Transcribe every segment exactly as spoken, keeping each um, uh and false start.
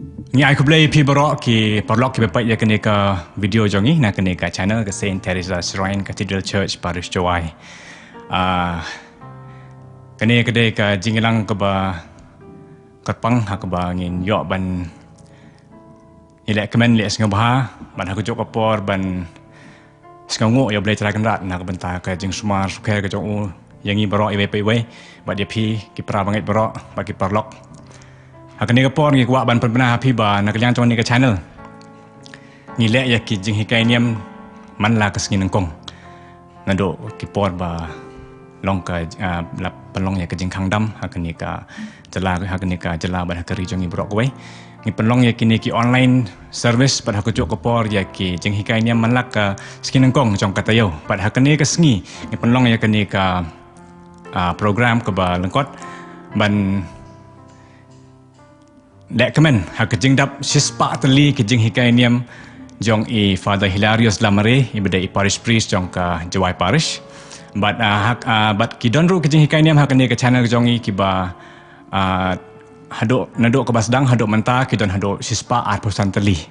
Ngi ai khublei phi baroh ki paralok ki ba peit ïa kane ka video jong ngi na kane ka channel ka Saint Teresa Shrine Cathedral Church Parish Jowai. Ah, kane ka dei ka jingïalang kaba kyrpang ha kaba ngin ïoh ban ïaleh kmen leh sngewbha ban ha kajuh ka por ban sngewnguh ïa U Blei Trai Kynrad na ka bynta ka jingsumar sukher ka jong u ïa ngi baroh iwei pa iwei bad ïa phi ki para bangeit baroh bad ki paralok. Ha kane ka por ngi kwah ban pynbna ha phi ba na ka liang jong kane ka channel ngi leh ïa ki jinghikai niam man la ka sngi nyngkong. Naduh ki por ba long ka, ah, la pynlong ïa ka jingkhang dam ha kane ka jylla, ha kane ka jylla bad ha ka ri jong ngi baroh kawei. Ngi pynlong ïa kine ki online service bad ha kajuh ka por ïa ki jinghikai niam man la ka sngi nyngkong jong ka taïew. Bad ha kane ka sngi ngi pynlong ïa kane ka, ah, program kaba lyngkot ban leh kmen ha ka jingdap shispah tylli ki jinghikai niam jong i Father Hilarius Lamare, i ba dei i parish priest jong ka Jowai Parish. Bad, ah, ha, ah, bad ki don ruh ki jinghikai niam ha kane ka channel jong i kiba, ah, haduh, naduh kaba sdang haduh mynta ki don haduh shispah arphew san tylli.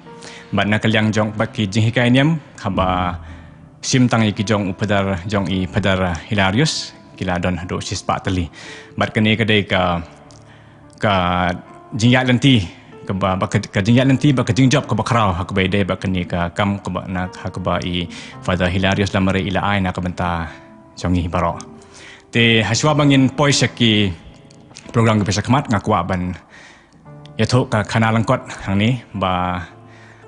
Bad na ka liang jong bad ki jinghikai niam haba shim tang ïa ki jong u Father, jong i Father Hilarius, ki la don haduh shispah tylli. Bad kane ka dei ka ka jingïaid lynti kaba, ba ka, ka jingïaid lynti ba ka jingjop kaba khraw ha kaba ïadei bad kane ka kam kaba na ha kaba i Father Hilarius Lamare i la ai na ka bynta jong ngi baroh. Te ha shuwa ba ngin poi sha ki program kiba sha khmat nga kwah ban ïathuh ka khana lyngkot hangne ba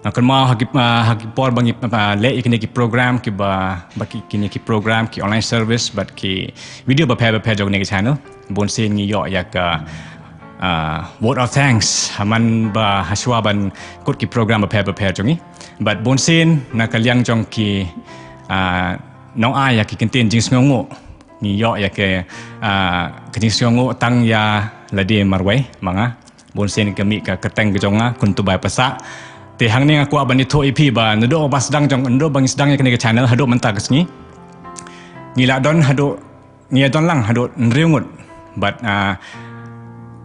nga kynmaw ha ki, ah, ha ki por ba ngi, ah, leh ïa kine ki program kiba, ba ki, kine ki program ki online service bad ki video bapher bapher jong kine ki channel. Bun sien ngi ïoh ïa ka, ah, vote of thanks ha man ba ha shuwa ban kut ki program bapher bapher jong ngi. Bad bun sien na ka liang jong ki, ah, nongai ïa ki kyntien jingsngewnguh ngi ïoh ïa ka, ah, ka jingsngewnguh tang ïa lade marwei ma nga. Bun sien ka mih ka kyrteng ka jong nga Kuntubai Passah. Te hangne nga kwah ban ïathuh ïa phi ba naduh ba sdang jong, naduh ba ngi sdang ïa kane ka channel haduh mynta ka sngi ngi la don haduh, ngi ïa don lang haduh hynriew ngut. Bad, ah,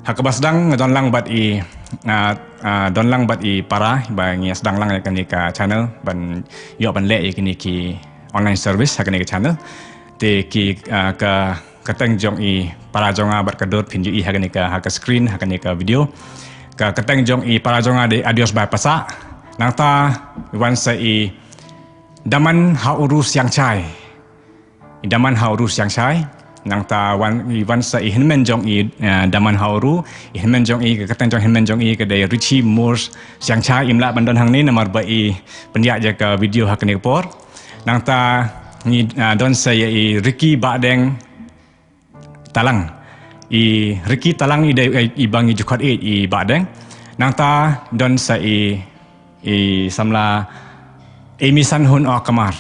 ha kaba sdang nga don lang bad i, ah, ah, don lang bad i para ba ngi ïa sdang lang ïa kane ka channel ban ïoh ban leh ïa kine ki online service ha kane ka channel. Te ki, ah, ka kyrteng jong i para jong nga bad ka dur phin ju i ha kane ka, ha ka screen ha kane ka video. Ka kyrteng jong i para jong nga dei Adios Bai Passah. Nangta wan sa i Daman Hauru Siangshai. I Daman Hauru Siangshai. Nangta wan, i wan sa i hynmen jong i, eh, Daman Hauru. I hynmen jong i, ka kyrteng jong hynmen jong i ka dei Richie Moore Siangshai. Im lah ban don hangne namar ba i pynïaid ïa ka video ha kane ka por. Nangta ngi, ah, don sa ïa i Ricky Bahdeng Talang. I Ricky Talang i dei, i, i ba ngi ju khot ïeit i Bahdeng. Nangta don sa i, i samla Amy Sanhun O Kamar.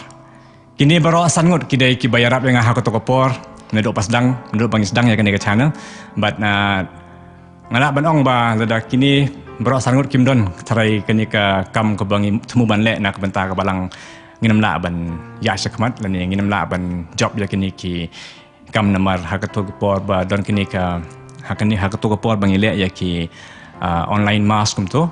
Kine baroh san ngut ki dei kiba ïarap ïa nga ha kato ka por. Naduh ba sdang, naduh ba ngi sdang ïa kane ka channel. Bad, ah, nga lah ban ong ba lada kine baroh san ngut kim don tharai kane ka kam kaba ngi thmu ban leh na ka bynta ka balang ngin ym lah ban ïaid shakhmat lane ngin ym lah ban jop ïa kine ki kam namar ha kato ka por ba don kine ka, ha kane, ha kato ka por ba ngi leh ïa ki, ah, online mass kumto.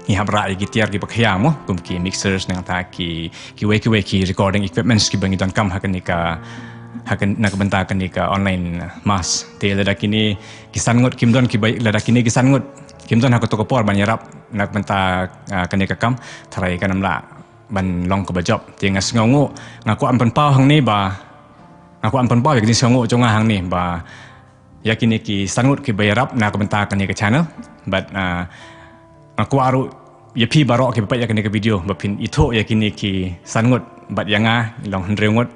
Ngi hap rah ïa ki tiar kiba khia mo, kum ki mixers nangta ki, kiwei kiwei ki recording equipments kiba ngi donkam ha kane ka, ha kane, na ka bynta kane ka online mass. Te lada kine ki san ngut kim don kiba, lada kine ki san ngut kim don ha kato ka por ban ïarap na ka bynta, ah, kane ka kam, tharai kan ym lah ban long kaba jop. Te nga sngewnguh, nga kwah ban pynpaw hangne ba, nga kwah ban pynpaw ïa ka jingsngewnguh jong nga hangne ba ïa kine ki san ngut kiba ïarap na ka bynta kane ka channel. Bad, ah, nga kwah ruh ïa phi baroh kiba peit ïa kane ka video ba phin ithuh ïa kine ki san ngut bad ïa nga long hynriew ngut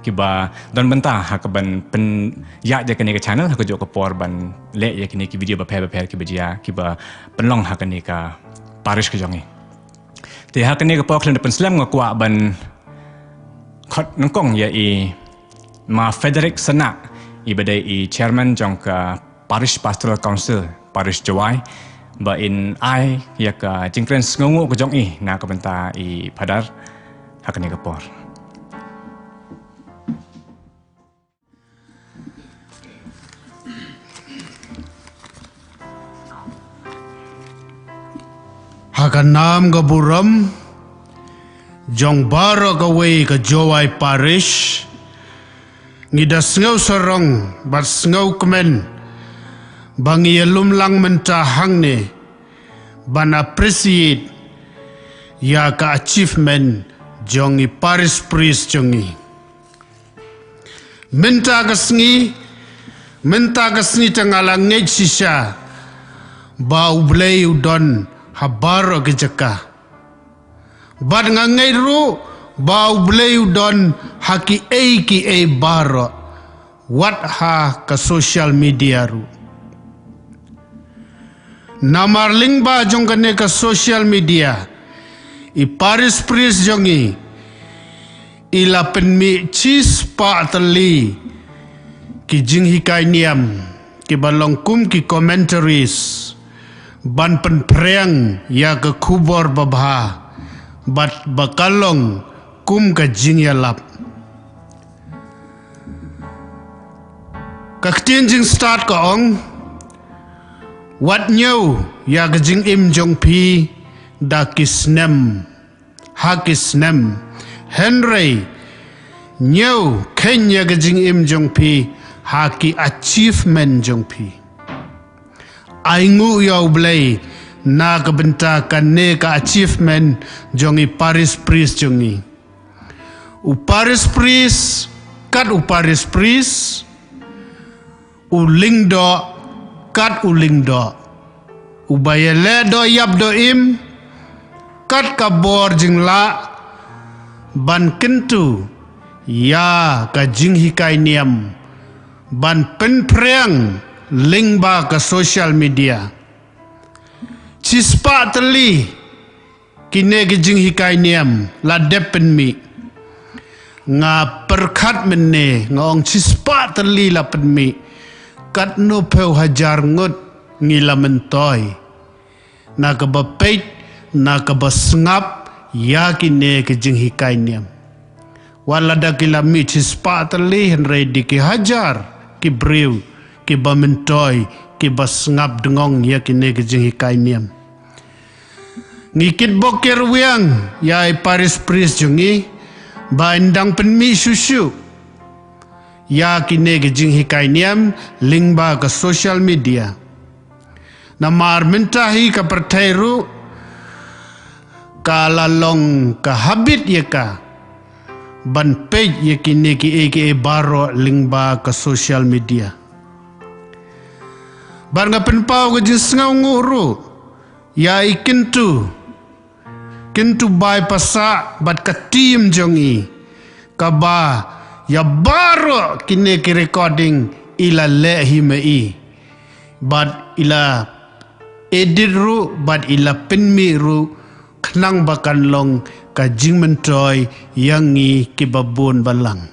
kiba don bynta ha kaban pynïaid ïa kane ka channel ha kajuh ka por ban leh ïa kine ki video bapher bapher kiba jia kiba pynlong ha kane ka parish ka jong ngi. Te ha kane ka por khlem da pynslem nga kwah ban khot nyngkong ïa i Ma Frederick Synnah, i ba dei i chairman jong ka Parish Pastoral Council Parish Jowai, ba in ai ïa ka jingkren sngewnguh ka jong i na ka bynta i Phadar ha kane ka por. Ka nam ka burom jong baroh kawei ka Jowai Parish, ngi da sngew sarong bad sngew kmen ba ngi ïalum lang mynta hangne ban appreciate ïa ka achievement jong i parish priest jong ngi. Mynta ka sngi, mynta ka sngi te nga la ngeit shisha ba U Blei u don ha baroh ki jaka. Bad nga ngeit ruh ba U Blei u don ha kiei kiei baroh, wat ha ka social media ruh. Namar lyngba jong kane ka social media, i parish priest jong ngi i la pynmih shispah tylli ki jinghikai niam kiba long kum ki commentaries ban pynphriang ïa ka khubor babha bad ba ka long kum ka jingïalap. Ka ktien jingstad ka ong, wat ñiew ïa ka jingim jong phi da ki snem, ha ki snem. Hynrei ñiew khein ïa ka jingim jong phi ha ki achievement jong phi. Ai nguh ïa U Blei na ka bynta kane ka achievement jong i parish priest jong ngi. U parish priest, kat u parish priest, u lyngdoh, kat u lyngdoh. Uba ïaleh doh ïap doh im, kat ka bor jinglah, ban kyntu ïa ka jinghikai niam, ban pynphriang lyngba ka social media. Shispah tylli kine ki jinghikai niam la dep pynmih. Nga pyrkhat mynne nga ong shispah tylli la pynmih. Katno phew hajar ngut ngi la myntoi na kaba peit, na kaba sngap ïa kine ki jinghikai niam. Wat lada ki la mih shispah tylli hynrei dei ki hajar ki briew kiba myntoi, kiba sngap dngong ïa kine ki jinghikai niam. Ngi kitbok kitrwiang ïa i parish priest jong ngi ba yn dang pynmih shuh shuh ïa kine ki jinghikai niam lyngba ka social media. Namar mynta hi ka pyrthei ruh ka la long ka habit ïa ka ban peit ïa kine kiei kiei baroh lyngba ka social media. Bad nga pynpaw ka jingsngewnguh ruh ïa i kyntu, kyntu bai pasah bad ka team jong i, kaba ïa baroh kine ki recording i la leh hi ma i. Bad i la edit ruh bad i la pynmih ruh khnang ba kan long ka jingmyntoi ïa ngi kiba bun balang.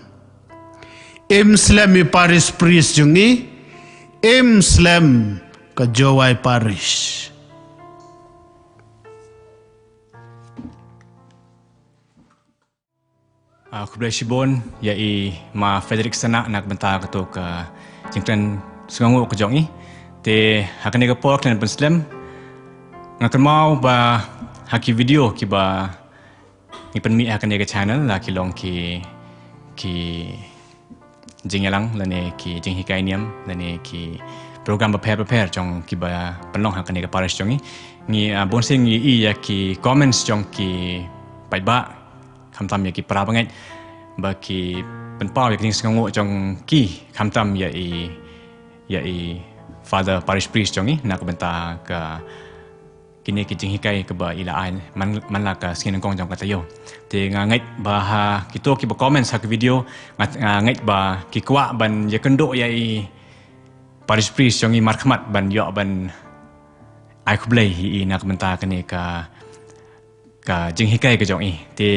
Im slem i parish priest jong ngi, im slem ka Jowai Parish. Ah, khublei shibun ïa i Ma Frederick Sana na ka bynta kato ka jingkren sngewnguh ka jong i. Te ha kane ka por khlem pynslem, nga kynmaw ba ha ki video kiba ngi pynmih ha kane ka channel la ki long ki, ki jingïalang lane ki jinghikai niam lane ki program bapher bapher jong kiba pynlong ha kane ka parish jong ngi. Ngi, ah, bun sien ngi ïohi ïa ki comments jong ki paidbah, khamtam ïa ki para bangeit, ba ki pynpaw ïa ki jingsngewnguh jong ki khamtam ïa i, ïa i Father Parish Priest jong ngi na ka bynta ka kine ki jinghikai kaba i la ai man, man la ka sngi nyngkong jong ka taïew. Te nga ngeit ba ha kito kiba comments ha ki video, nga, nga ngeit ba ki kwah ban ïakynduh ïa i Parish Priest jong ngi markhmat ban ïoh ban ai khublei ïa i na ka bynta kane ka, ka jinghikai ka jong i. Te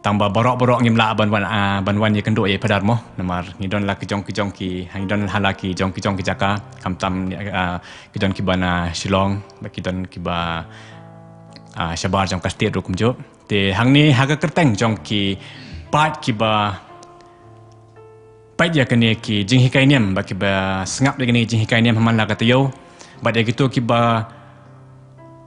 tang ba baroh baroh ngim lah ban wan, ah, ban wan ïakynduh ïa i Phadar mo. Namar ngi don la ki jong ki jong ki, ngi don ha la ki jong ki jong ki jaka, khamtam, ah, ki don kiba na Shillong, ba ki don kiba, ah, shabar jong ka state ruh kumjuh. Te hangne ha ka kyrteng jong ki paid kiba peit ïa kine ki jinghikai niam, ba kiba sngap ïa kine ki jinghikai niam ha man la ka taïew, bad ïa kito kiba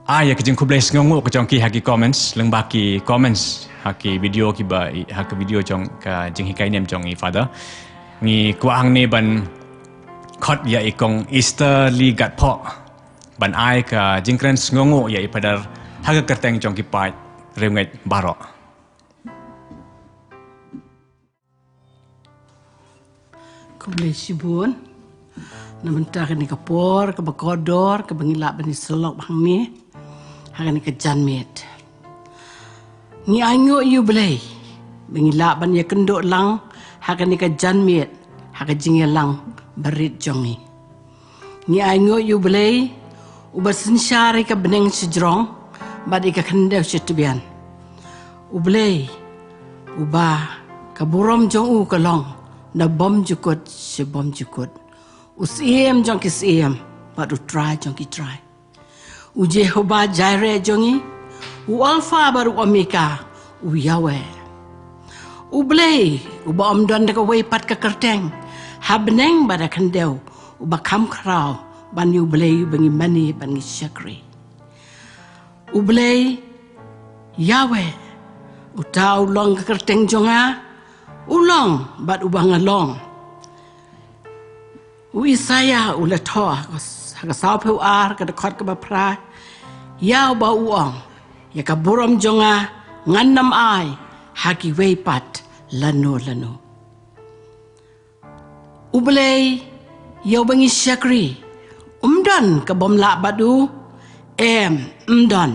ai ïa ka jingkhublei sngewnguh ka jong ki ha ki comments, lyngba ki comments ha ki video kiba i, ha ka video jong ka jinghikai niam jong i Father. Ngi kwah hangne ban khot ïa i Kong Easterly Gatphoh ban ai ka jingkren sngewnguh ïa i Father ha ka kyrteng jong ki paid riewngeit baroh. Khublei shibun na bynta kane ka por kaba kordor kaba ngi lah ban ïasyllok hangne ha kane ka janmiet. Ngi ainguh ïa U Blei ba ngi lah ban ïakynduh lang ha kane ka janmiet ha ka jingïalang barit jong ngi. Ngi ainguh ïa U Blei uba synshar ïa ka bneng shajrong bad ïa ka khyndew shatbian. U Blei uba ka burom jong u ka long na bymjukut sha bymjukut. U Syiem jong ki syiem bad U Trai jong ki trai. U Jehovah Jireh jong ngi, u Alpha bad u Omega, u Yahweh. U Blei uba ym don da kawei pat ka kyrteng ha bneng bad ha khyndew, uba kham khraw ban ïa U Blei uba ngi mane ban ngi shakri. U Blei Yahweh, uta u long ka kyrteng jong nga, u long bad uba nga long. U Isaïah u la thoh ha ka, ha ka sawphew ar ka dkhot kaba phra, ïa uba u ong, ïa ka burom jong nga ngan ym ai ha kiwei pat lano lano. U Blei ïa uba ngi shakri, um don ka bym lah bad u, em, um don.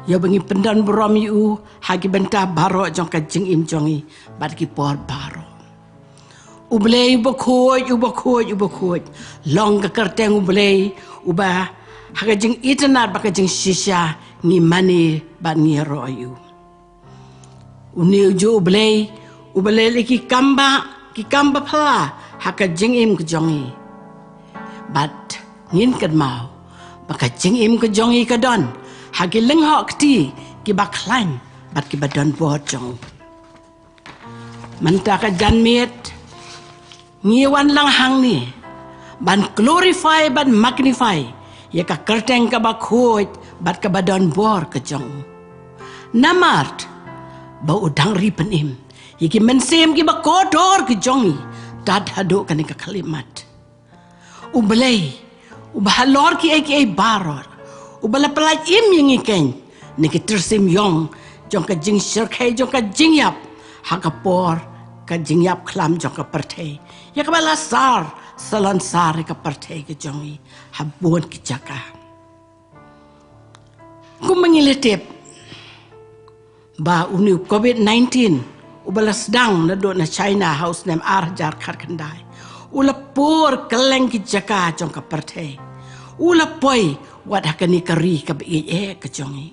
Ïa uba ngi pyndon burom ïa u ha ki bynta baroh jong ka jingim jong ngi bad ki por baroh. U Blei uba khuid, uba khuid, uba khuid. Long ka kyrteng U Blei uba ha ka jingitynnad bad ka jingshisha ngi mane bad ngi ïaroh ïa u. Une u juh U Blei uba leh ïa ki kam ba, ki kam ba phylla ha ka jingim ka jong ngi. Bad ngin kynmaw ba ka jingim ka jong ngi ka don ha ki lyngngoh kti kiba khlaiñ bad kiba don bor jong u. Mynta ka janmiet ngi wan lang hangne ban glorify, ban magnify ïa ka kyrteng kaba khuid bad kaba don bor ka jong u. Namar ba u dang ri pynim ïa ki mynsiem kiba kordor ka jong ngi tad haduh kane ka khyllipmat. U Blei uba halor kiei kiei baroh, uba la pyllait im ïa ngi keiñ na ki tyrsim ïong jong ka jingshyrkhei, jong ka jingïap ha ka por ka jingïap khlam jong ka pyrthei, ïa kaba la sar salonsar ïa ka pyrthei ka jong ngi ha bun ki jaka. Kumba ngi la tip ba une u Covid nineteen uba la sdang naduh na China ha u snem ar hajar khatkhyndai, u la pur kylleng ki jaka jong ka pyrthei. U la poi wat ha kane ka ri kaba ïeit eh ka jong ngi.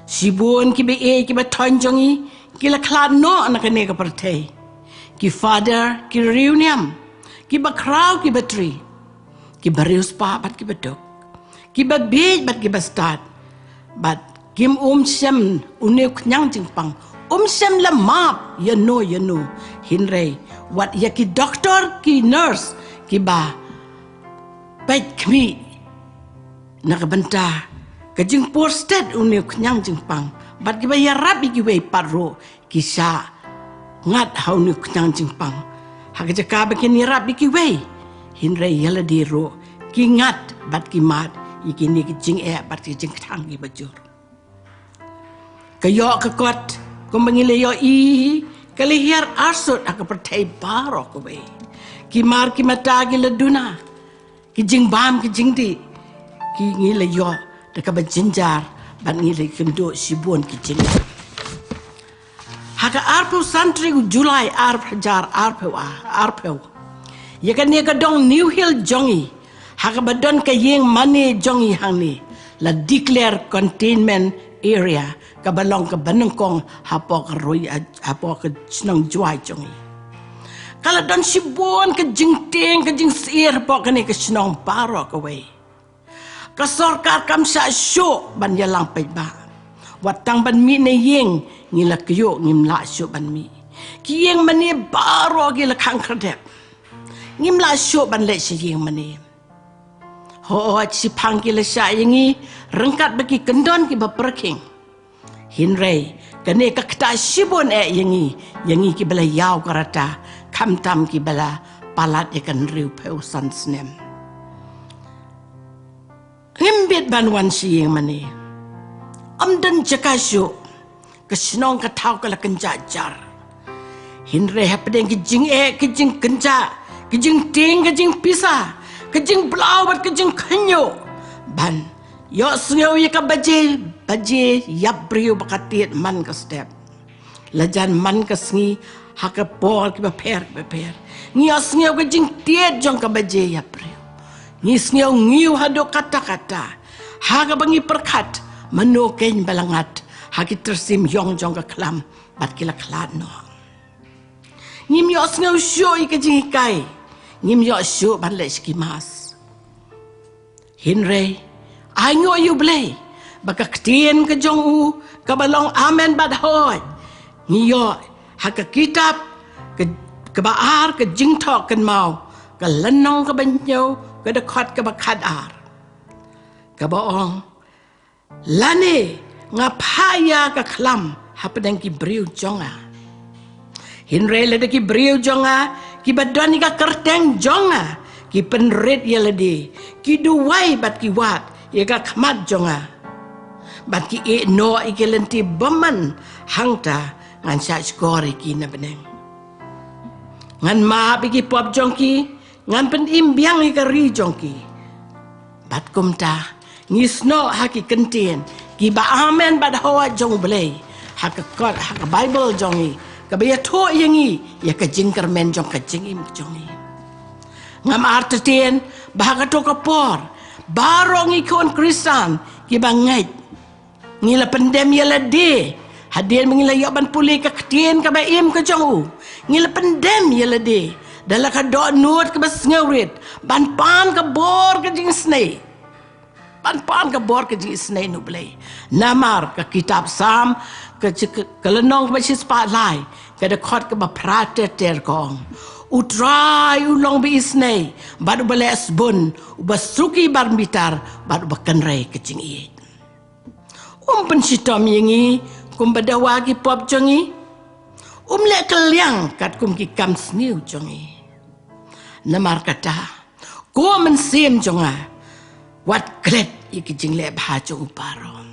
Shibun kiba ïeit kiba thoiñ jong ngi ki la khlad noh na kane ka pyrthei. Ki father, ki riewniam, kiba khraw kiba tri, kiba riewspah bad kiba duk, kiba bieit bad kiba stad, bad kim um shem une u khñiang jingpang, um shem la map ïano ïano. Hynrei wat ïa ki doktor, ki nurse kiba peit khmih na ka bynta ka jingpur stet une u khñiang jingpang bad kiba ïarap ïa kiwei pat ruh ki shah ngat ha une u khñiang jingpang ha ka jaka ba kin ïarap ïa kiwei. Hynrei ïa lade ruh ki ngat bad ki mad ïa kine ki jingeh bad ki jingkthang kiba jur. Ka ïoh ka kot kumba ngi la ïohi ka la hiar arsut ha ka pyrthei baroh kawei. Ki mar ki mata ki la duna, ki jingbam ki jingdih ki ngi la ïoh da kaba jynjar bad ngi la ïakynduh shibun ki jingeh. Ha ka arphew san tarik u July arphew hajar arphew, arphew, ïa kane ka dong New Hill jong ngi, ha kaba don ka ïing mane jong ngi hangne, la declare containment area, kaba long kaba nyngkong hapoh ka roi, hapoh ka shnong Jowai jong ngi. Ka la don shibun ka jingtieng ka jingsyier hapoh kane ka shnong baroh kawei. Ka sorkar kam shah shuh ban ïalang paidbah. Wat tang ban mih na ïing ngi la kyiuh, ngim lah shuh ban mih. Ki ïing mane baroh ki la khang khyrdep. Ngim lah shuh ban leit sha ïing mane. Hooid, shiphang ki la shah ïa ngi ryngkat bad ki kyndon kiba pyrkhing. Hynrei kane ka ktah shibun eh ïa ngi, ïa ngi kiba la ïaw ka rta, khamtam kiba la palat ïa ka hynriewphew san snem. Ngim bit ban wan sha ïing mane. Ym don jaka shuh. Ka shnong ka thaw ka la kynjah jar. Hynrei hapdeng ki jingeh, ki jingkynjah, ki jingtieng, ki jingpisa, ki jingblaw bad ki jingkhynñiuh, ban ïohsngew ïa ka baje, baje ïap briew ba ka tied man ka step, la jan man ka sngi, ha ka por kiba pher kiba pher, ngi ïohsngew ka jingtied jong ka baje ïap briew. Ngi sngew ngiew haduh katta katta, ha kaba ngi pyrkhat mano keiñ ba la ngat ha ki tyrsim ïong jong ka khlam bad ki la khlad noh. Ngim ïohsngew shuh ïa ka jinghikai, ngim ïoh shuh ban leit sha ki mass. Hynrei ai nguh ïa U Blei ba ka ktien ka jong u kaba long amen bad hooid, ngi ïoh ha ka kitab ka, kaba ar, ka Jingthoh Kynmaw, ka lynnong kaba hynñiew, ka dkhot kaba khatar, kaba ong, lane nga phah ïa ka khlam hapdeng ki briew jong nga. Hynrei lada ki briew jong nga kiba don ïa ka kyrteng jong nga ki pynrit ïa lade, ki duwai bad ki wad ïa ka khmat jong nga, bad ki ïeh noh ïa ki lynti bymman, hangta ngan shahshkor ïa ki na bneng. Ngan map ïa ki pop jong ki, ngan pynim biang ïa ka ri jong ki. Bad kumta ngi snoh ha ki kyntien kiba amen bad hooid jong U Blei, ha ka kot, ha ka Baibl jong ngi, kaba ïathuh ïa ngi ïa ka jingkyrmen jong ka jingim ka jong ngi. Ngam artatien ba ha kato ka por, baroh ngi khun Khristan kiba ngeit, ngi la pyndem ïa lade, hadien ba ngi la ïoh ban pule ka ktien kaba im ka jong u, ngi la pyndem ïa lade da la ka dohnud kaba sngewrit, ban pan ka bor ka jingisynei, ban pan ka bor ka jingisynei na U Blei. Namar ka kitab Salm, ka, ka, ka lynnong kaba shispah lai, ka dkhot kaba phra ter ter ka ong, U Trai u long ba isynei bad uba leh sbun, uba suki bar bitar bad uba kynrei ka jingïeit. Um pynshitom ïa ngi kumba dawa ki pop jong ngi. Um leh kylliang katkum ki kam sniew jong ngi. Namar kata, ko Mynsiem jong nga, wat klet ïa ki jingleh bha jong u baroh.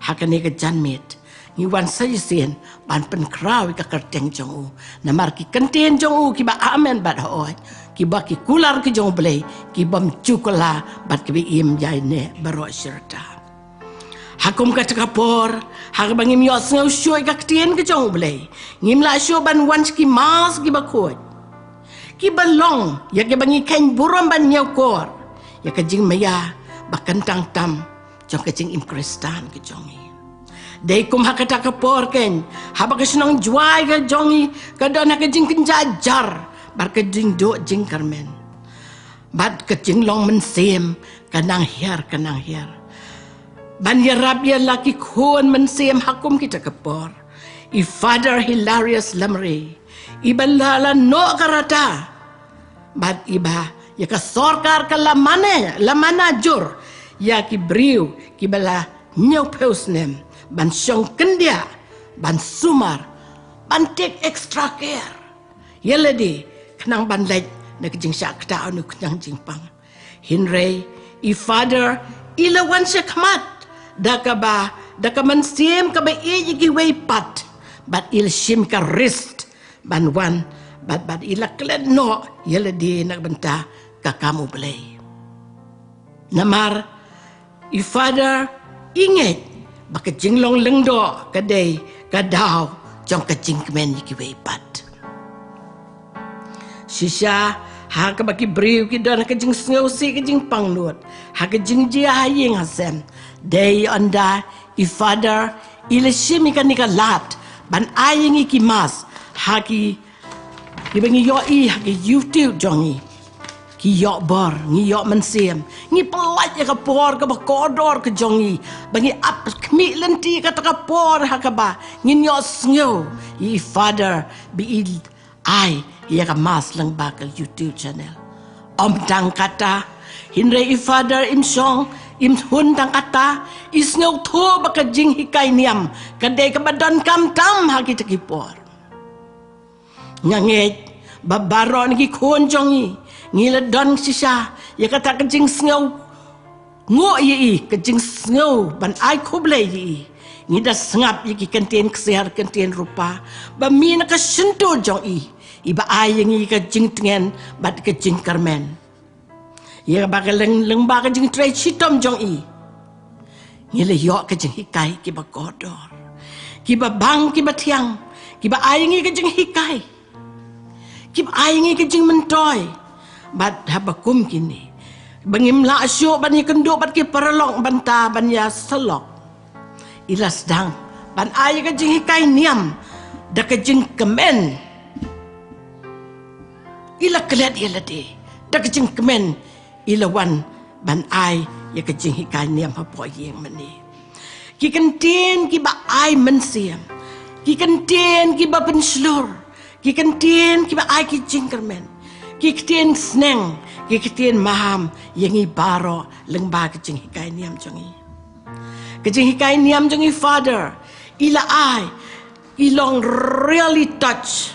Ha kane ka janmiet ngi wan sa shisien ban pynkhraw ïa ka kyrteng jong u. Namar ki kyntien jong u kiba amen bad hooid, kiba ki kular ki jong U Blei, ki bym ju kylla bad kiba im ïaineh baroh shi rta. Ha kum kata ka por, ha kaba ngim ïohsngew shuh ïa ka ktien ka jong U Blei, ngim lah shuh ban wan sha ki mass kiba khuid, kiba long ïa kiba ngi kheiñ burom ban ñiewkor ïa ka jingmaïa ba kyntang tam jong ka jingim Khristan ka jong ngi. Dei kum ha kata ka por keiñ, haba ka shnong Jowai ka jong ngi ka don ha ka jingkynjah jar bad ka jingduh jingkyrmen bad ka jinglong mynsiem ka nang hiar ka nang hiar. Ban ïarap ïa la ki khun mynsiem ha kum kita ki por, i Father Hilarius Lamre, iba la, la noh ka rta, bad iba ïa ka sorkar ka la mana, la mana jur ïa ki briew kiba la hynñiewphew snem ban shong khyndiat, ban sumar, ban take extra care ïa lade, khnang ban leit na ka jingshah ktah ha une u khñiang jingpang. Hynrei i Father i la wan shakhmat da kaba, da ka mynsiem kaba ïeit ïa kiwei pat, bad i la shim ka risk ban wan bad, bad i la klet noh ïa lade na ka bynta ka kam U Blei. Namar i Father i ngeit ba ka jinglong lyngdoh ka dei ka daw jong ka jingkmen ïa kiwei pat. Shisha, ha kaba ki briew ki don ha ka jingsngewsih, ka jingpangnud, ha ka jingjia ha ïing ha sem, dei ynda i Father i la shim ïa kane ka lad ban ai ïa ngi ki mass ha ki, kiba ngi ïohi ha ki YouTube jong ngi. Ki ïoh bor, ngi ïoh mynsiem, ngi pyllait ïa ka por kaba kordor ka jong ngi ba ngi ap khmih lynti kata ka por ha kaba ngin ïohsngew ïa i Father ba i ai ïa ka mass lyngba ka YouTube channel. Ym tang kata, Hynrei i Father im shong, im hun tang kata, i sngewthuh ba ka jinghikai niam ka dei kaba donkam tam ha kita ki por. Nga ngeit ba baroh na ki khun jong i ngi la don shisha ïa kata ka jingsngew nguh ïa i, ka jingsngew ban ai khublei ïa i. Ngi da sngap ïa ki kyntien ksiar, kyntien rupa, ba mih na ka shyntur jong i, i ba ai ïa ngi ka jingtngen bad ka jingkyrmen. Ïa ba ka leng leng ba ka jingtrei shitom jong i, ngi la ïoh ka jinghikai kiba kordor, kiba bang, kiba thiang, kiba ai ïa ngi ka jinghikai, kiba ai ïa ngi ka jingmyntoi. Bad haba kum kine, ba ngim lah shuh ban ïakynduh bad ki paralok, ban ta ban ïasyllok, i la sdang ban ai ïa ka jinghikai niam da ka jingkmen. I la klet ïa lade da ka jingkmen, i la wan ban ai ïa ka jinghikai niam hapoh ïing mane. Ki kyntien kiba ai mynsiem, ki kyntien kiba pynshlur, ki kyntien kiba ai ki jingkyrmen, ki ktien sneng, ki ktien maham ïa ngi baroh lyngba ka jinghikai niam jong i. Ka jinghikai niam jong i Father, i la ai, i long really touch.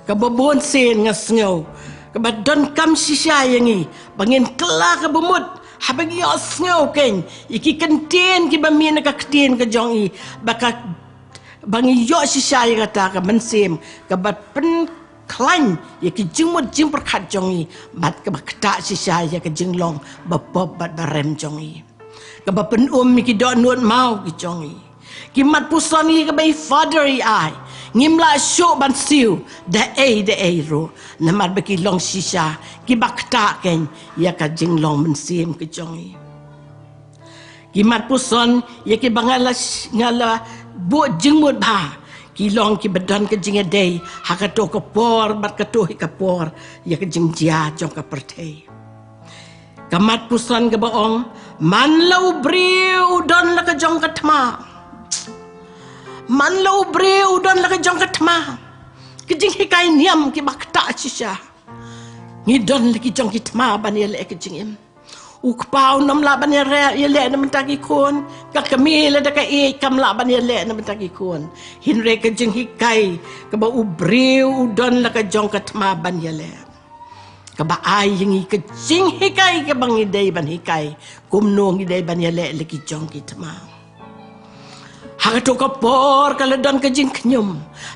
Kaba bun sien nga sngew kaba donkam shisha ïa ngi ba ngin kylla kaba mut haba ngi ïohsngew kein ïa ki kyntien kiba mih na ka ktien ka jong i, ba ka, ba ngi ïoh shisha ïa kata ka mynsiem kaba pynkhlaiñ ïa ki jingmut jingpyrkhat jong i, bad kaba ktah shisha ïa ka jinglong bapop bad barem jong i, kaba pynum ïa ki dohnud maw ki jong i. Ki mat puson ïa kaba i Father i ai, ngim lah shuh ban siew da ei da ei ruh, namar ba ki long shisha kiba ktah kein ïa ka jinglong mynsiem ka jong i. Ki mat puson ïa kiba nga la sh-, nga la buh jingmut bha, ki long kiba don ka jingïadei ha kato ka por bad kato hi ka por ïa ka jingjia jong ka pyrthei. Ka mat puson kaba ong, man la u briew u don la ka jong ka thma. Man la u briew u don la ka jong ka thma. Ka jinghikai niam kiba ktah shisha. Ngi don la ki jong ki thma ban ïaleh ka jingim. U kpa u nym lah ban ïaleh, ïaleh na bynta ki khun. Ka kmie lada ka ïeit kam lah ban ïaleh na bynta ki khun. Hynrei ka jinghikai kaba u briew u don la ka jong ka thma ban ïaleh, kaba ai ïa ngi ka jinghikai kaba ngi dei ban hikai kumno ngi dei ban ïaleh la ki jong ki thma. Ha kato ka por ka la don ka jingkhñium.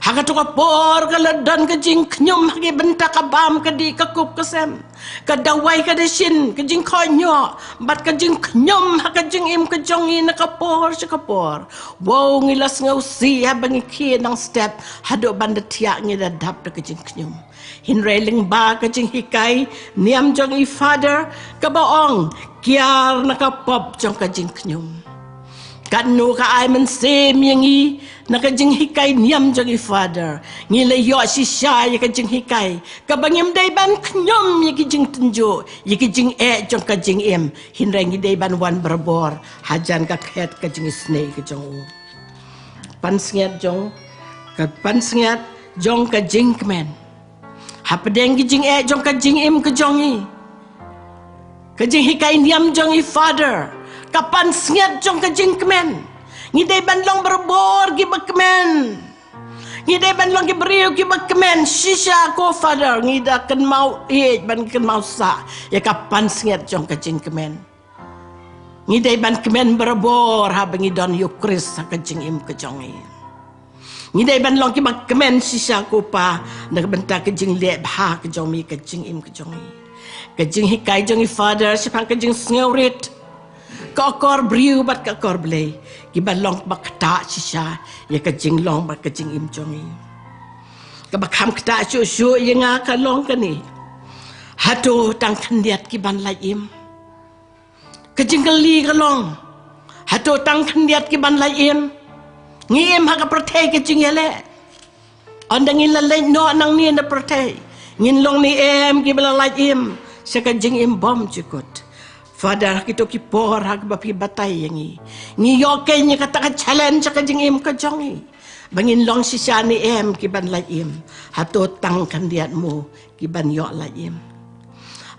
Ha kato ka por ka la don ka jingkhñium ha ki bynta ka bam ka dih ka kup ka sem, ka dawai ka dashin, ka jingkhohñioh bad ka jingkhñium ha ka jingim ka jong ngi na ka por sha ka por. Wow, ngi la sngewsih haba ngi khie nang step, haduh ban da thiah ngi da dap da ka jingkhñium. Hynrei lyngba ka jinghikai niam jong i Father kaba ong, kiar na ka pop jong ka jingkhñium. Katno ka ai mynsiem ïa ngi na ka jinghikai niam jong i Father, ngi la ïoh shisha ïa ka jinghikai kaba ngim dei ban khñium ïa ki jingtynjuh, ïa ki jingeh jong ka jingim. Hynrei ngi dei ban wan barabor hajan ka khet ka jingisynei ka jong u. Pansngiat jong, ka pansngiat jong ka jingkmen. Hapdeng ki jingeh jong ka jingim ka jong ngi, ka jinghikai niam jong i Father, ka pansngiat jong ka jingkmen. Ngi dei ban long barabor kiba kmen. Ngi dei ban long ki briew kiba kmen shisha ko Father, ngi da kynmaw ïeit ban kynmaw sah ïa ka pansngiat jong ka jingkmen. Ngi dei ban kmen barabor haba ngi don ïa u Khrist ha ka jingim ka jong ngi. Ngi dei ban long kiba kmen shisha ko Pa na ka bynta ka jingleh bha ka jong mi ka jingim ka jong ngi. Ka jinghikai jong i Father shaphang ka jingsngewrit, ka akor briew bad ka akor Blei, kiba long ba ktah shisha ïa ka jinglong bad ka jingim jong ngi. Kaba kham ktah shuh shuh ïa nga ka long kane. Hato tang khyndiat ki ban lait im? Ka jingkylli ka long, hato tang khyndiat ki ban lait im? Ngi im ha ka pyrthei ka jingïaleh. Ynda ngin la leit noh nangne na pyrthei, ngin long ne em kiba la lait im sha ka jingim bymjukut? Father, ha kito ki por ha kaba phi batai ïa ngi, ngi ïoh kein ïa kata ka challenge ha ka jingim ka jong ngi, ba ngin long shisha ne em ki ban lait im? Hato tang khyndiat mo ki ban ïoh lait im?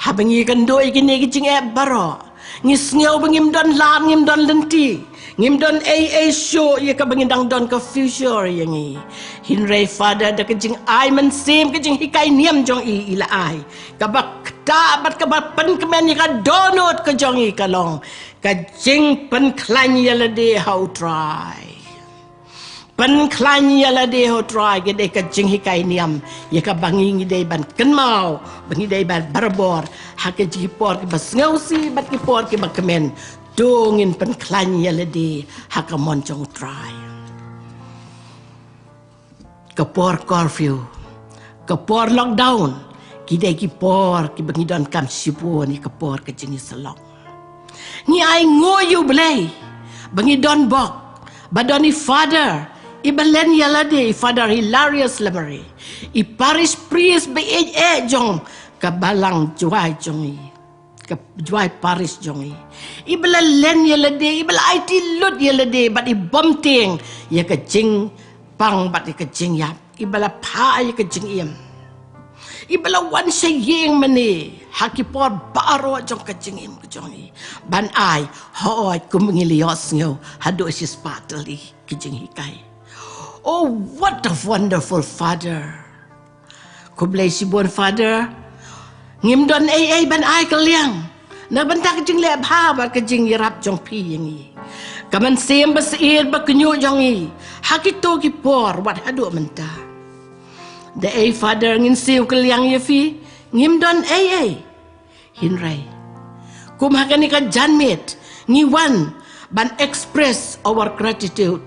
Haba ngi kynduh ïa kine ki jingeh baroh, ngi sngew ba ngim don lad, ngim don lynti, ngim don ei ei shuh ïa kaba ngi dang don ka future ïa ngi. Hynrei Father, da ka jingai mynsiem, ka jinghikai niam jong i, i la ai, kaba ktah bad kaba pynkmen ïa ka dohnud ka jong i ka long ka jingpynkhlaiñ ïa lade ha U Trai. Pynkhlaiñ ïa lade ha U Trai ka dei ka jinghikai niam ïa kaba ngi, ngi dei ban kynmaw, ba ngi dei ban barabor ha ki jingpor kiba sngewsih bad ki por kiba kmen. To ngin pynkhlaiñ ïa lade ha ka mon jong U Trai. Ka por curfew, ka por lockdown, ki dei ki por kiba ngi donkam shibun ïa ka por ka jingïasyllok. Ngi ainguh ïa U Blei ba ngi don bok, ba don i Father iba len ïa lade, i Father Hilarius Lemery, i parish priest ba ïeit eh jong ka balang Jowai jong i, ka Jowai parish jong i. Iba la len ïa lade, iba la aiti lut ïa lade bad i bym tieng ïa ka jingpang bad ïa ka jingïap, iba la phah ïa ka jingim, iba la wan sha ïing mane ha ki por baroh jong ka jingim ka jong i, ban ai, hooid, kum ngi la ïohsngew haduh shispah tylli ki jinghikai. Oh, what a wonderful Father. Khublei shibun Father. Ngim don ei ei ban ai kylliang na bynta ka jingleh bha bad ka jingïarap jong phi ïa ngi, ka mynsiem ba syier ba kynjoh jong i ha kito ki por wat haduh mynta. Da ei Father ngin siew kylliang ïa phi, ngim don ei ei. Hynrei kum ha kane ka janmiet ngi wan ban express our gratitude.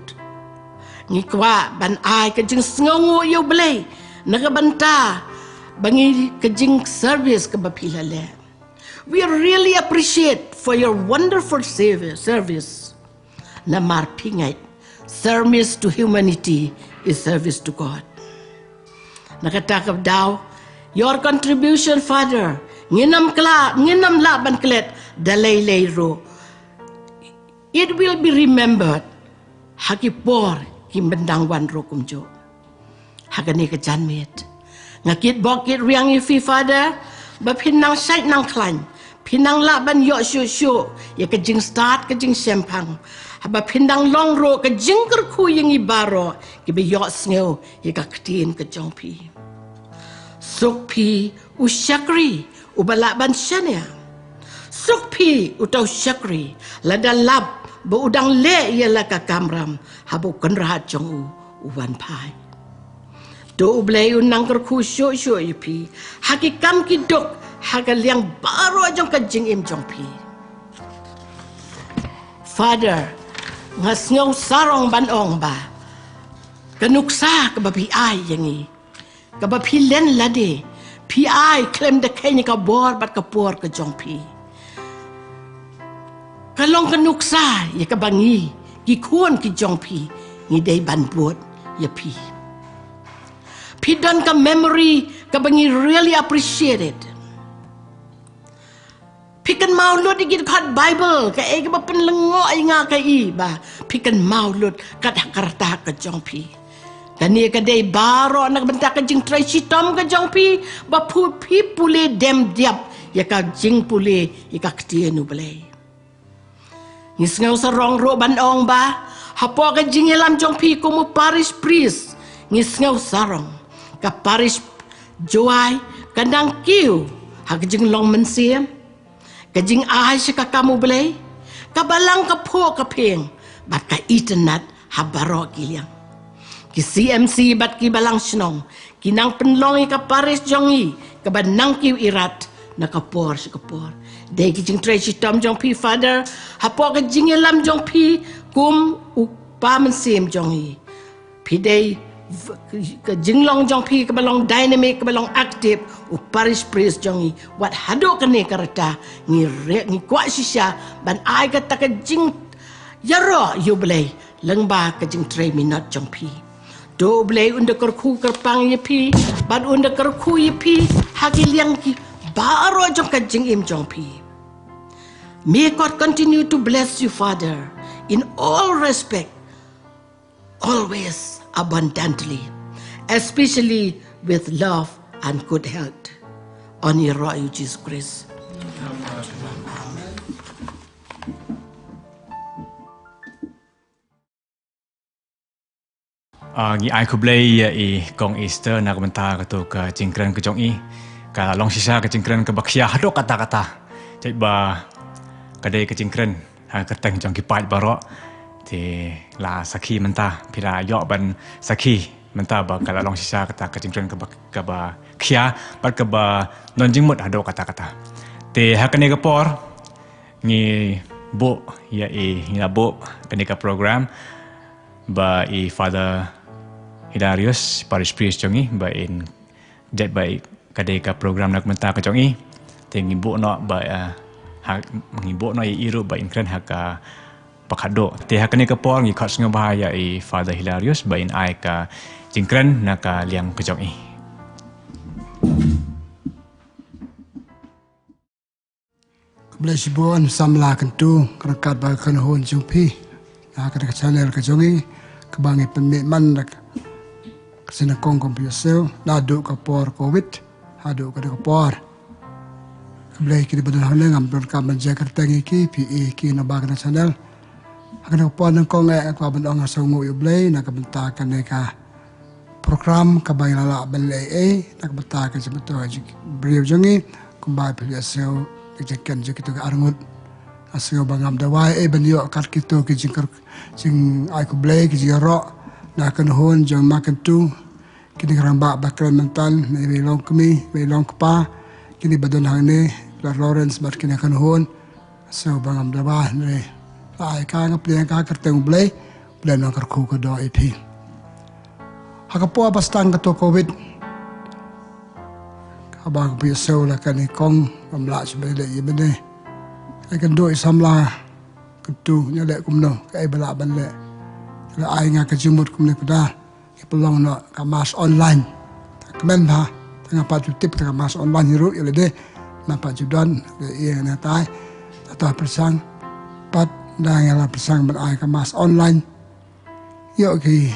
Ngi kwah ban ai ka jingsngewnguh ïa U Blei na ka bynta ba ngi, ka jingservice kaba phi la leh. We really appreciate for your wonderful service. Namar phi ngeit, service to humanity is service to God. Na kata ka daw, your contribution, Father, ngin ym kla, ngin ym lah ban klet da lei lei ruh. It will be remembered ha ki por ki bym dang wan ruh kumjuh. Ha kane ka janmiet nga kitbok kitrwiang ïa phi Father, ba phin nang shait nang khlaiñ, phin nang lah ban ïoh shuh shuh ïa ka jingstad ka jingshemphang, haba phin dang long ruh ka jingkyrkhu ïa ngi baroh kiba ïohsngew ïa ka ktien ka jong phi. Suk phi u shakri uba lah ban shaniah. Suk phi uta u shakri lada lap ba u dang leh ïa la ka kamram haba u kynrad jong u u wan phai. To U Blei un nang kyrkhu shuh shuh ïa phi ha ki kam ki duk ha ka liang baroh jong ka jingim jong phi. Father, nga sngew sarong ban ong ba ka nuksa kaba phi ai ïa ngi, kaba phi len lade, phi ai khlem da kheiñ ïa ka bor bad ka por ka jong phi, ka long ka nuksa ïa kaba ngi ki khun ki jong phi ngi dei ban bud ïa phi. Phi don ka memory kaba ngi really appreciate it. Phi kynmaw lut ïa ki dkhot Bible, kaei kaba pynlyngngoh ïa nga ka i ba phi kynmaw lut kat ha ka rta ka jong phi. Kane ka dei baroh na ka bynta ka jingtrei shitom ka jong phi, ba phu phi pule dem diap ïa ka jingpule ïa ka ktien U Blei. Ngi sngew sarong ruh ban ong ba hapoh ka jingïalam jong phi kum u parish priest, ngi sngew sarong ka parish Jowai ka nang kiew ha ka jinglong mynsiem, ka jingai sha ka kam U Blei, ka balang ka phuh ka phieng bad ka itynnad ha baroh ki liang. Ki C M C bad ki balang shnong ki nang pynlong ïa ka parish jong i kaba nang kiew irat na ka por sha ka por. Dei ki jingtrei shitom jong phi Father hapoh ka jingïalam jong phi kum u pa mynsiem jong i. Phi dei v-, ka jinglong jong phi kaba long dynamic, kaba long active, u parish priest jong i. Wat haduh kane ka rta ngi re-, ngi kwah shisha ban ai kata ka jingïaroh ïa U Blei lyngba ka jingtrei minot jong phi. To U Blei un da kyrkhu kyrpang ïa phi bad un da kyrkhu ïa phi ha ki liang ki baroh jong ka jingim jong phi. May God continue to bless you, Father, in all respect, always abundantly, especially with love and good health. Yn ïaroh ïa u Jisu Khrist. Ah, ngi ai khublei ïa i Kong Esther na ka bynta kato ka jingkren ka jong i. Ka long shisha ka jingkren kaba khia haduh katta katta. Jait ba ka dei ka jingkren ha ka kyrteng jong ki paid baroh. Te la sakhi mynta, phi la ïoh ban sakhi mynta ba ka la long shisha kata ka jingkren kaba, kaba khia bad kaba don jingmut haduh katta katta. Te ha kane ka por ngi buh ïa i, ngi la buh kane ka program ba i Father Hilarius, parish priest jong i, ba in jait ba i ka dei ka program na ka bynta ka jong i. Te ngi buh noh ba, eh, ha, ngi buh noh ïa i ruh ba in kren ha kaba khadduh. Te ha kane ka por ngi khot sngewbha ïa i Father Hilarius ba in ai ka jingkren na ka liang ka jong i. Khublei shibun samla Kyntu, ryngkat bad ka kynhun jong phi ha kane ka channel ka jong i, kaba ngi pynmih man da ka sngi nyngkong kum phi ïohsngew, naduh ka por covid haduh kane ka por. Khublei ïa kine ba don hangne, ngam donkam ban jia kyrteng ïa ki, phi i ki na ba kane ka channel. Ha kane ka por nyngkong eh, nga kwah ban ong nga sngewnguh ïa U Blei na ka bynta kane ka program kaba ngi la lah ban leh ei ei na ka bynta ka jingmyntoi jong ki briew jong ngi, kumba phi la sngew ka jingkren jong kito ki arngut. Nga sngew ba ngam dawa ei ei ban ïoh kat kito ki jingkyrkhu, jingai khublei, ki jingïaroh na ka kynhun jong Ma Kyntu, kine ki rangbah ba kren mynta, ne iwei i longkmie, iwei i longkpa, kine ba don hangne, Brother Lawrence bad kine ki kynhun. Sngew ba ngam dawa, hynrei la ai ka, nga pdiang ka ha ka kyrteng U Blei, U Blei un kyrkhu kyrdoh ïa phi. Ha ka por ba sdang kato covid, kaba nga phi sngew la kane kong, ngam lah shuh ban leh ïa mane. Ai kynduh i samla Kyntu, ngi leh kumno, kaei ba lah ban leh. La ai nga ka jingmut kumne, pynban ngi pynlong noh ka mass online. Kmen bha, tang nga pat ju tip tang ka mass online hi ruh ïa lade. Nga pat ju don, ïa nga tai. Tata pyrshang, pat da nga la pyrshang ban ai ka mass online. Ïoh ki,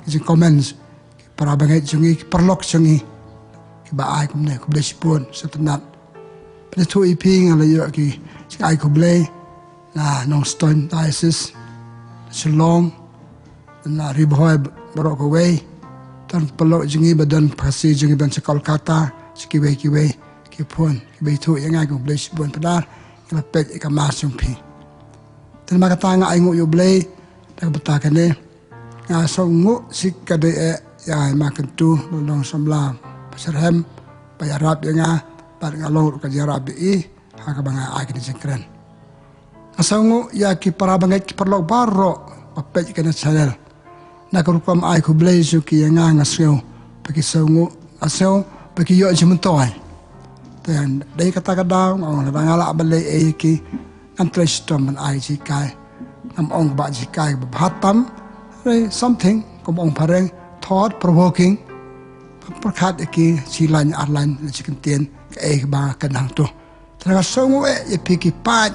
ki jing comments, ki para bangeit jong ngi, ki paralok jong ngi, kiba ai kumne, khublei shibun, sngewtynnat. Pynithuh ïa phi, nga la ïoh ki jingai khublei na Nongstoiñ Diocese, na Shillong, na Ri Bhoi baroh kawei. Don paralok jong ngi ba don Khasi jong ngi ba don sha Kolkata, sha kiwei kiwei ki phone, kiba ithuh ïa nga, khublei shibun, pynban nga la peit ïa ka mass jong phi. Te namar kata nga ainguh ïa U Blei na ka bynta kane. Nga sngewnguh shisha ka dei eh ïa i Ma Kyntu, ba long samla pastor, em, ba ïarap ïa nga, bad nga long ruh ka jingïarap ïa i ha kaba nga ai kane ka jingkren. Nga sngewnguh ïa ki para bangeit, ki paralok baroh ba peit ïa kane ka channel. Na ka rukom ai khublei jong ki ïa nga, nga sngew ba ki sngewnguh, nga sngew ba ki ïoh jingmyntoi. Te dei kata ka daw nga ong, lada nga lah ban leh ei ei ïa ki, ngam trei shitom ban ai jinghikai. Ngam ong ba jinghikai ba bha tam, hynrei something, kum ong phareng, thought provoking. Pyrkhat ïa ki shi lain ar lain, la shi kyntien, kaei kaba kynhun to. Te nga sngewnguh eh ïa phi ki paid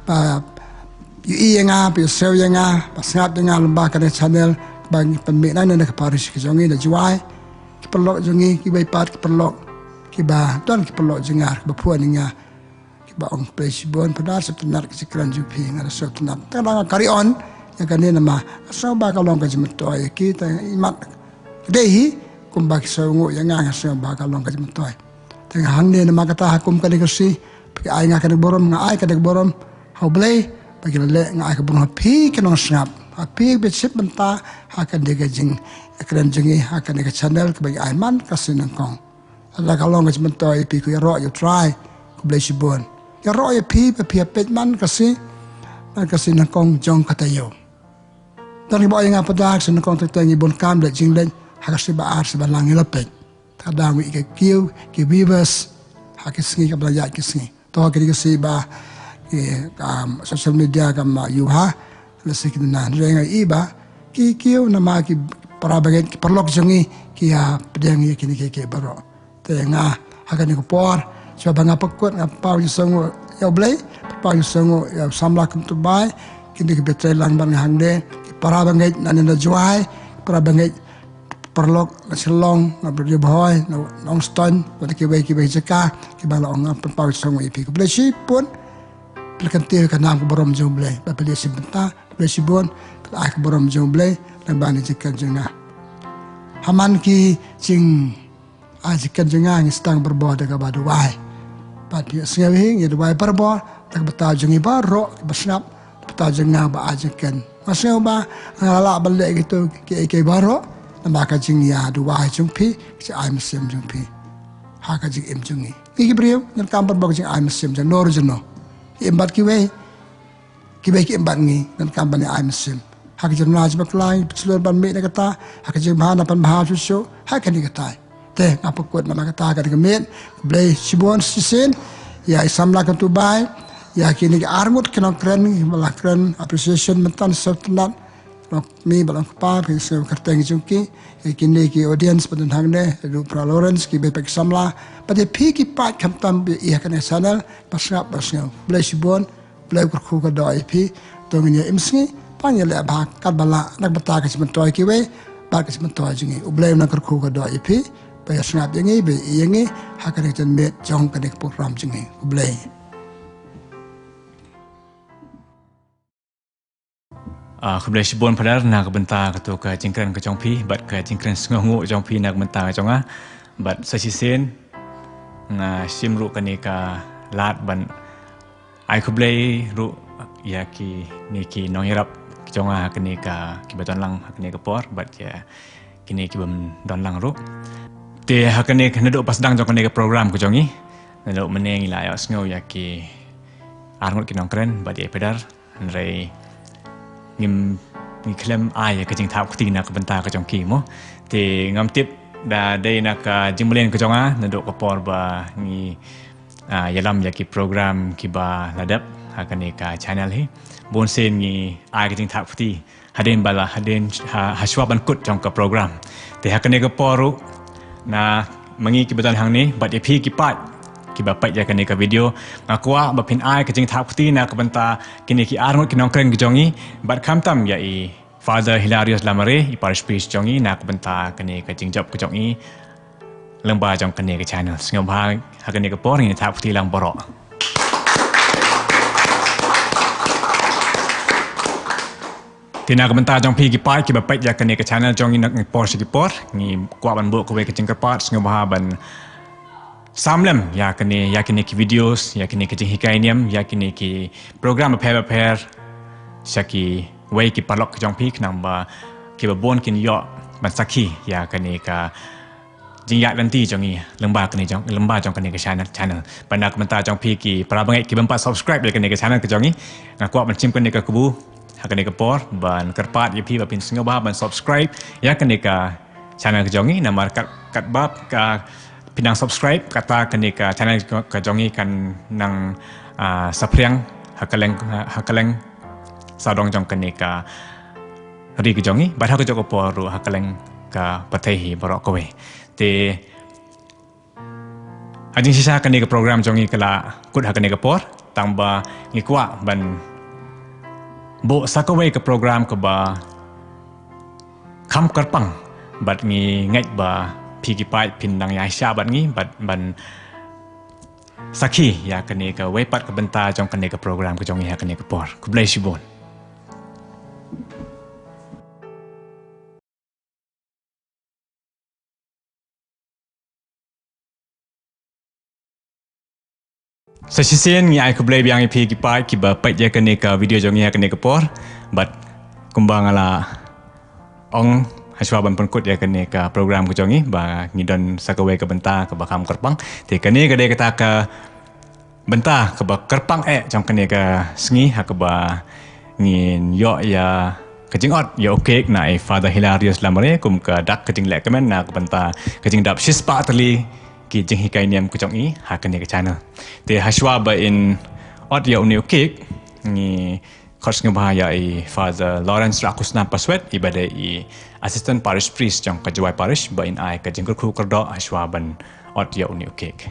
ba ïohi ïa nga, ba ïohsngew ïa nga, ba sngap ïa nga lyngba kane ka channel, ba ngi pynmih na, na ka parish ka jong ngi na Jowai. Ki paralok jong ngi, kiwei pat ki paralok, kiba don ki paralok jong nga, kiba phone ïa nga, kiba ong khublei shibun, pynban sngewtynnat ka jingkren jong phi, nga la sngewtynnat. Te nga dang carry on ïa kane namar nga sngew ba ka long ka jingmyntoi ïa ki, te imat ka dei hi, kumba ki sngewnguh ïa nga, nga sngew ba ka long ka jingmyntoi. Te nga hangne namar kata, ha kum kane ka sngi phi ai nga kane ka burom, nga ai kane ka burom ha U Blei ba ki la leh, nga ai ka burom ha phi ki nongsngap, ha phi ba shim bynta ha kane ka jingkren jong ngi ha kane ka channel kaba ngi ai man ka sngi nyngkong. Lada ka long ka jingmyntoi ïa phi, ko ïaroh ïa U Trai, khublei shibun. Ïaroh ïa phi ba phi ïa peit man ka sngi, man ka sngi nyngkong jong ka taïew. Don kiba ong ïa nga, Phadar, ka sngi nyngkong te ngi bun kam, leit jingleit, ha ka sngi ba ar, sngi ba lang ngi la peit. Te ka dang ïohi ki kiew ki viewers ha ki sngi kaba la ïaid ki sngi. To ha kine ki sngi ba ki, um, social media kam, uh, ïoh ha, lehse ki duna, hynrei nga ïohi ba ki kiew namar ki para bangeit, ki paralok jong ngi ki ïa pdiang ïa kine kiei kiei baroh. Te nga ha kane ka por, shuwa ba nga pynkut, nga pynpaw jingsngewnguh ïa U Blei, pynpaw jingsngewnguh ïa u samla Kyntu Bai, kine kiba trei lang bad nga hangne, ki para bangeit na ne na Jowai, para bangeit paralok na Shillong, na Bri Bhoi, na Nongstoiñ, bad kiwei kiwei jaka kiba la ong, nga pynpaw shong ïa phi. Khublei shibun. Phi la kyntiew ïa ka nam ka burom jong U Blei ba phi la shim bynta. Khublei shibun. Phi la ai ka burom jong U Blei lyngba kane ka jingkren jong nga. Ha man ki jing ai jingkren jong nga ngi sdang barabor da kaba duwai. Bad phi sngew hi ngi duwai barabor da ka bynta jong ngi baroh kiba sngap, da ka bynta jong nga ba ai jingkren. Nga sngew ba nga lah ban leh kito kiei kiei baroh namar ka jingïaduwai jong phi, ka jingai mynsiem jong phi ha ka jingim jong ngi. Ngi ki briew ngi donkam barabor ka jingai mynsiem jong no ruh jong no. Ki im bad kiwei, kiwei ki im bad ngi, ngi donkam ban ai mynsiem. Ha ka jingduna jingpakla ngi pynshlur ban mih na kata, ha ka jingbha ngi pynbha shuh shuh ha kane katai. Te nga pynkut namar kata ha kane ka miet. Khublei shibun shisien ïa i samla kyntu bai, ïa kine ki arngut ki nongkren, ba la kren appreciation mynta sngewtynnat. Long kmie bad long kpa, phi sngew kyrteng jong ki, ïa kine ki audience ba don hangne, ïa u Pra Lawrence, kiba peit ki samla, bad ïa phi ki paid khamtam ba ïa kane ka channel, ba sngap ba sngew. Khublei shibun. Blei u kyrkhu ka doh ïa phi. To ngin ïa im sngi, to ngin ïa leh bha katba lah na ka bynta ka jingmyntoi kiwei bad ka jingmyntoi jong ngi. U Blei un nang kyrkhu ka doh ïa phi ba ïa sngap ïa ngi, ba ïa ïa ngi ha kane ka janmiet jong kane ka program jong ngi. U Blei. Ah, khublei shibun Phadar na ka bynta kato ka jingkren ka jong phi bad ka jingkren sngewnguh jong phi na ka bynta ka jong nga. Bad sa shisien nga shim ruh kane ka lad ban ai khublei ruh ïa kine ki nongïarap ki jong nga ha kane ka, kiba don lang ha kane ka por bad ïa kine ki bym don lang ruh. Te ha kane ka, naduh ba sdang jong kane ka program ka jong ngi, naduh mynne ngi la ïohsngew ïa ki arngut ki nongkren bad ïa i Phadar, hynrei ngim, ngi khlem ai ïa ka jingthap kti na ka bynta ka jong ki mo. Te ngam tip, da dei na ka jingmlien ka jong nga, naduh ka por ba ngi ah, ïalam ïa ki program kiba la dep ha kane ka channel hi. Bun sien ngi ai ka jingthap kti hadien ba la, hadien ha, hashwa ban kut jong ka program. Te ha kane ka por ruh, na ma ngi kiba don hangne bad ïa phi ki paid kiba peit ïa kane ka video, nga kwah ba phin ai ka jingthap kti na ka bynta kine ki arngut ki nongkren ki jong ngi bad khamtam ïa i Father Hilarius Lamare, i parish priest jong ngi, na ka bynta kane ka jingjop ka jong i lyngba jong kane ka channel. Sngewbha ha kane ka por ngin thap kti lang baroh. Te na ka bynta jong phi ki paid kiba peit ïa kane ka channel jong ngi na ki por sha ki por, ngi kwah ban buh kawei ka jingkyrpad, sngewbha ban sam lem ïa kane, ïa kine ki videos, ïa kine ki jinghikai niam, ïa kine ki program bapher bapher sha kiwei ki paralok ki jong phi, khnang ba kiba bun kin ïoh ban sakhi ïa kane ka jingïaid lynti jong ngi lyngba kane jong, lyngba jong kane ka channel, channel. Bad na ka bynta jong phi ki para bangeit ki bym pat subscribe ïa kane ka channel ka jong ngi, nga kwah ban shim kane ka kabu ha kane ka por ban kyrpad ïa phi ba phin sngewbha ban subscribe ïa kane ka channel ka jong ngi, namar kat, katba ka phin nang subscribe, kata kane ka channel ka jong ngi kan nang, ah, saphriang ha kylleng, ha kylleng sawdong jong kane ka ri ka jong ngi bad ha kajuh ka por ruh ha kylleng ka pyrthei hi baroh kawei. Te ha jingshisha kane ka program jong ngi ka la kut ha kane ka por, tangba ngi kwah ban buh sa kawei ka program kaba kham kyrpang, bad ngi ngeit ba phi ki paid phin nang ïaishah bad ngi bad ban sakhi ïa kane kawei pat ka bynta jong kane ka program ka jong ngi ha kane ka por. Khublei shibun. Sa shisien ngi ai khublei biang ïa phi ki paid kiba peit ïa kane ka video jong ngi ha kane ka por. Bad kumba nga la ong hashwa ban pynkut ïa kane ka program ka jong ngi, ba ngi don sa kawei ka bynta kaba kham kyrpang. Te kane ka dei kata ka bynta kaba kyrpang eh jong kane ka sngi, ha kaba ngin ïoh ïa ka jingot ïa u cake na i Father Hilarius Lamare kum ka dak ka jinglehkmen na ka bynta ka jingdap shispah tylli ki jinghikai niam ka jong i ha kane ka channel. Te hashwa ba in ot ïa une u cake, ngi khot sngewbha ïa i Father Lawrence Rakhusna Paswet, iba dei i Assistant Parish Priest jong ka Jowai Parish, ba in ai ka jingkyrkhu kyrdoh hashwa ban ot ïa une u cake.